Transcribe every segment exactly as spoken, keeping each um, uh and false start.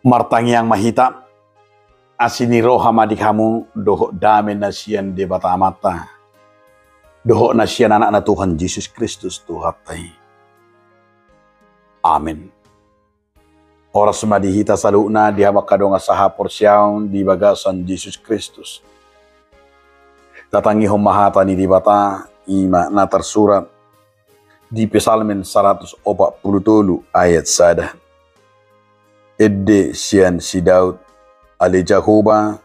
Martangiang ma hita. Asi ni roha ma di hamu dohot dame na sian Debata Amanta dohot na sian Anakna Tuhan Jesus Kristus Tuhanta i. Amen. Horas ma di hita saluhutna di hamu angka dongan sahaporseaon di bagasan Jesus Kristus. Tatangihon ma hata ni Debata, i ma na tarsurat di Psalmen saratus opat pulu tolu ayat sada. Ende sian si Daud. Ale Jahowa,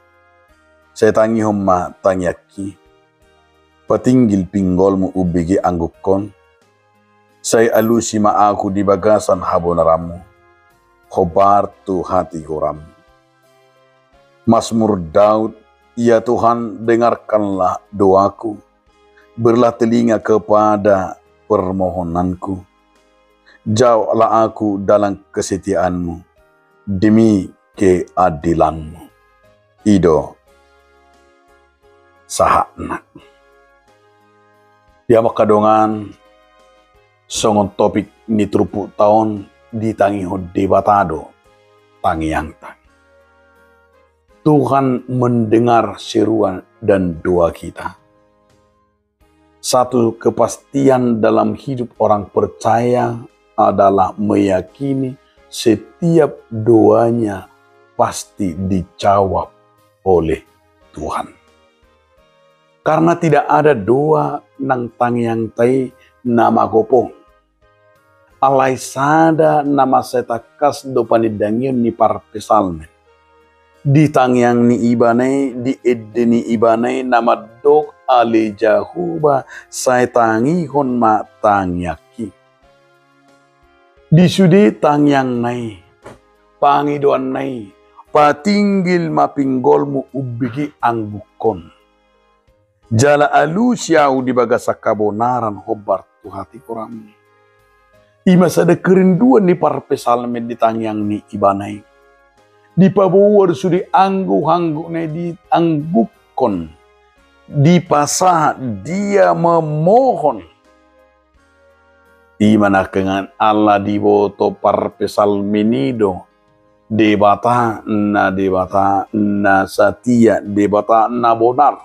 sai tangihon ma tangiangki. Patinggil pinggolmu umbege anggukkon. Sai alusi ma ahu di bagasan habonaranmu, hombar tu hatigoranmu. Masmur Daud. Ya Tuhan, dengarkanlah doaku, berilah telinga kepada permohonanku. Jawablah aku dalam kesetiaanmu, demi keadilanmu. I do sahatna. Di hamu angka dongan, songon topik ni turpukta on, ditangihon Debata do tangiangta. Tuhan mendengar seruan dan doa kita. Satu kepastian dalam hidup orang percaya adalah meyakini setiap doanya pasti dijawab oleh Tuhan. Karena tidak ada doa nang tangiangta i na magopo. Alai sada na mansai tangkas do panindangion ni parpsalmen. Di tangiang ni ibana i, di ende ni ibana i na mandok, ale Jahowa, sai tangihon ma tangiangki. Di sude tangiangna i, pangidoanna i, patinggil ma pinggolmu umbege anggukkon. Jala alusi ahu di bagasan habonaran hombar tu hatigoranmu. I ma sada kerinduan ni parpsalmen di tangiang ni ibana i. Dipaboa do sude angguanggukna i, dianggukkon, dipasahat, dia memohon. I ma na kenggan ala diboto parpsalmen i do Debata na, Debata na satia, Debata na bonar.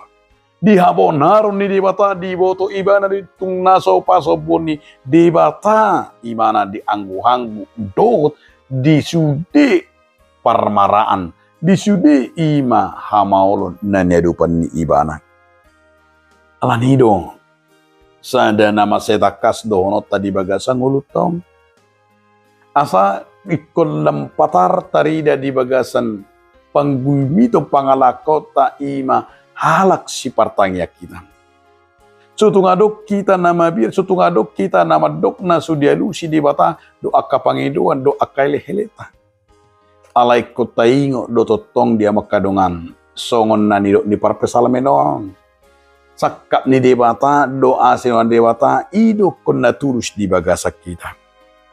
Di habonaron ni Debata diboto ibana, di tung na so pasombuon ni Debata ibana di angguangguk dohot di sude parmaraan, di sude i ma hamaolon na niadopan ni ibana. Alani i do, sada na mansai tangkas dohononta di bagasan ngolunta on. Asa ingkon lam patar tarida di bagasan panggulmiton pangalahoonta i ma halak sipartangiang hita. So tung adong hita na mabiar, so tung adong hita na mandok na so dialusi Debata do angka pangidoan do angka elekeleta. Alai ingkon taingot do tongtong di hamu angka dongan, songon na nidok ni parpsalmen on. Sangkap ni Debata do asi ni roha ni Debata i do ingkon na tulus di bagasan hita.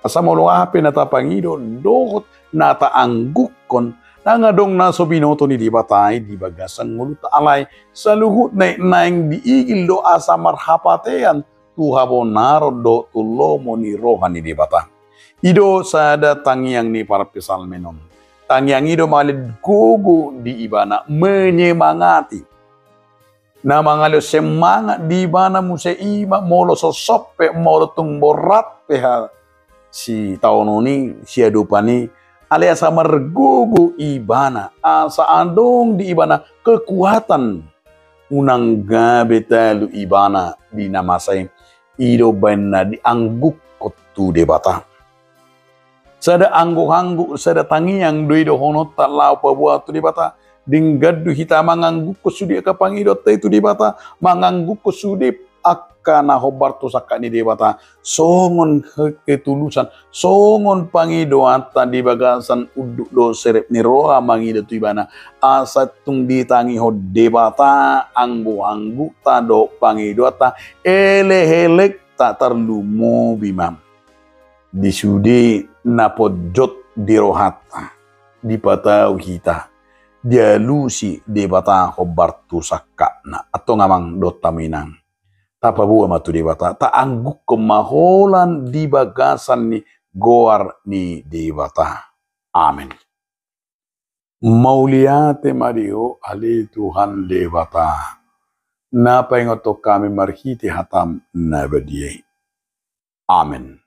Asa molo aha pe na tapangido dohot na taanggukkon, ndang adong na so binoto ni Debata i di bagasan ngolunta, alai saluhutna i naeng diigil do asa marhapatean tu habonaron dohot tu lomo ni roha ni Debata. I do sada tangiang ni parpsalmen on. Tangiang i do mangalehon gogo di ibana, menyemangati. Na mangalehon semangat di ibana muse i ma molo sosop pe, molo tung borat pe ha sitaonon i, siadopan i, alai asa margogo ibana, asa adong di ibana kekuatan unang gabe talu ibana di na masa i. I do baen na dianggukkon tu Debata. Sada angguangguk, sada tangiang do i dohononta laho paboa tu Debata. Denggan do hita manganggukkon sude angka pangidoanta i tu Debata, manganggukkon sude angka na hombar tu sangkap ni Debata, songon ketulusan, songon pangidoanta di bagasan unduk dohot serep ni roha mangido tu ibana, asa tung ditangihon Debata angguanggukta dohot pangidoanta, elekelekta, tarlumobi ma di sude na ponjot di rohanta, dipatau hita, dialusi Debata hombar tu sangkapna. Antong amang dohot hamu inang, tapaboa ma tu Debata, taanggukkon ma holan di bagasan ni goar ni Debata. Amen. Mauliate ma di Ho ale Tuhan Debata, na paingothon hami marhite hataM na badia i. Amen.